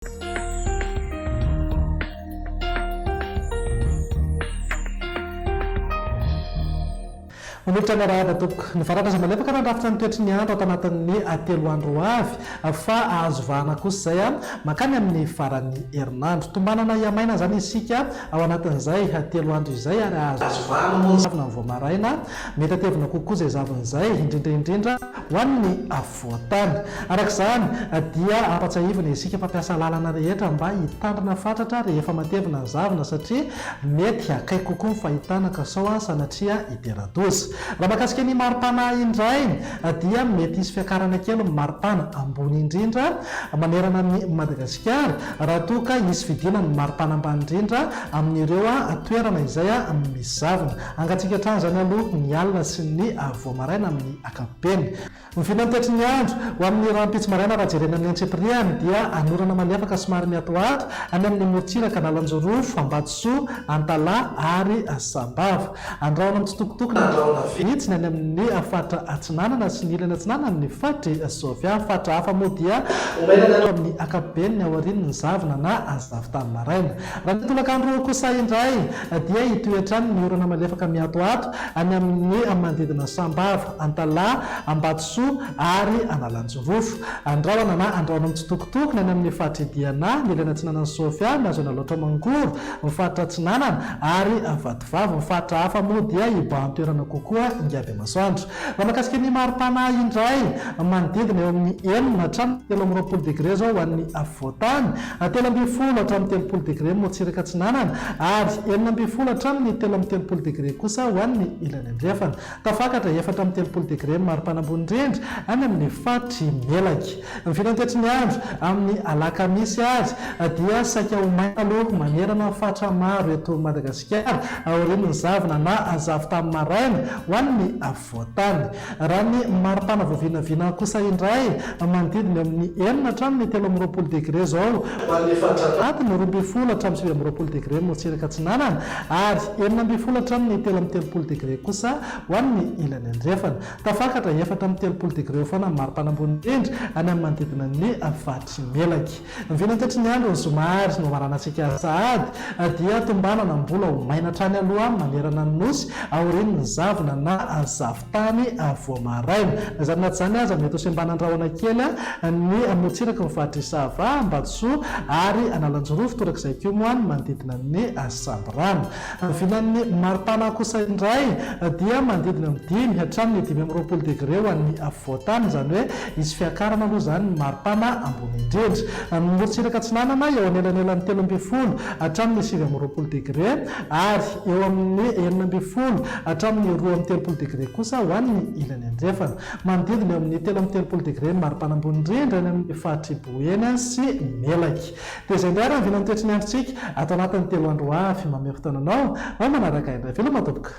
Manolotra ny arahaba tompoko. Ny varatra izay malefaka nandrafitra ny toetry ny andro ato anatin'ny telo andro ho avy fa azo vahana kosa izay mankany amin'ny faran'ny herinandro. Tombanana hihamaina izany isika ao anatin'izay telo andro izay ary azo vahana moa ny zavona vao maraina. Mety hatevina kokoa izay zavona izay, indrindra indrindra ho an'ny afovoan-tany. Araka izany dia ampatsiahivina isika mpampiasa lalana rehetra mba hitandrina fatratra rehefa matevina ny zavona satria mety akaiky kokoa ny fahitana ka sao sanatria hitera-doza. Raha mahakasika ny maripana indray dia mety hisy fiakarana kely ny maripana ambony indrindra manerana an'i Madagasikara raha toa ka hisy fidinana ny maripana ambany indrindra amin'ireo toerana izay misy zavona. Hangatsiaka hatrany izany aloha ny alina sy ny vao maraina amin'ny ankapobeny. Ny vinan'ny toetry ny andro, ho amin'ny rahampitso maraina raha jerena amin'ny antsipiriany dia anorana malefaka somary miatoato any amin'ny morontsiraka Analanjirofo, Ambatosoa, Antalaha ary Sambava. Andrahona mitsitokotoko na andrahona vitsy ny any amin'ny faritra atsinanana sy ny ilany atsinanan'ny faritr'i Sofia. Faritra hafa moa dia ho maina ny andro amin'ny ankapobeny ny aorian'ny zavona na zavon-tany maraina. Raha ny tolakandro kosa indray dia hitohy hatrany ny orana malefaka miatoato any amin'ny manodidina Sambava, Antalaha, Ambatosoa ary Analanjirofo. Andrahona na andrahona mitsitokotoko ny any amin'ny faritr'i Diana, ny ilany atsinanan'i Sofia, mihazo an'Alaotra Mangoro, ny faritra atsinanana, ary Vatovavy. Ny faritra hafa moa dia hibahan-toerana kokoa Ingahibe-Masoandro. Raha mahakasika ny maripana indray, manodidina eo amin'ny enina hatramin'ny 23 degre izao ho an'ny afovoan-tany, 13 hatramin'ny 30 degre morontsiraka atsinanana, ary 16 hatramin'ny 33 degre kosa ho an'ny ilany andrefana. Tafakatra 34 degre ny maripana ambony indrindra any amin'ny faritr'i Melaky. Ny filan-toetry ny andro amin'ny alakamisy ary dia saika ho maina aloha manerana faritra maro eto Madagasikara aorian'ny zavona na zavon-tany maraina ho an'ny afovoan-tany. Raha ny maripana voavinavina kosa indray, manodidina eo amin'ny enina hatramin'ny 23 degre izao ho an'ny faritra anatiny, 12 hatramin'ny 29 degre morontsiraka atsinanana ary 16 hatramin'ny 33 degre kosa ho an'ny ilany andrefana. Tafakatra 34 degre eo foana ny maripana ambony indrindra any amin'ny manodidina ny faritr'i Melaky. Ny vinantetry ny andro ny zoma ary no hamaranantsika sahady dia tombanana mbola ho maina hatrany aloha manerana ny Nosy aorian'ny zavona na zavon-tany vao maraina. Na izany na tsy izany aza mety ho sembanan-drahona kely ny morontsiraky ny faritr'i Sava, Ambatosoa ary Analanjirofo torak'izay koa moa ny manodidina ny Sambirano. Ny vinan'ny maripana kosa indray dia manodidina amin'ny dimy hatramin'ny 25 degre ho an'ny afovoan-tany, izany hoe hisy fiakarana aloha izany ny maripana ambony indrindra. Ny morontsiraka atsinanana eo anelanelan'ny 13 hatramin'ny 29 degre ary eo amin'ny 16 hatramin'ny 32 degre kosa ho an'ny ilany andrefana. Manodidina eo amin'ny 33 degre ny maripana ambony indrindra any amin'ny faritr'i Boeny sy Melaky. Dia izay indray ary ny vinan'ny toetry ny androntsika ato anatin'ny telo andro ho avy. Mamehy fotoana anao, ao manaraka indray. Veloma tompoko.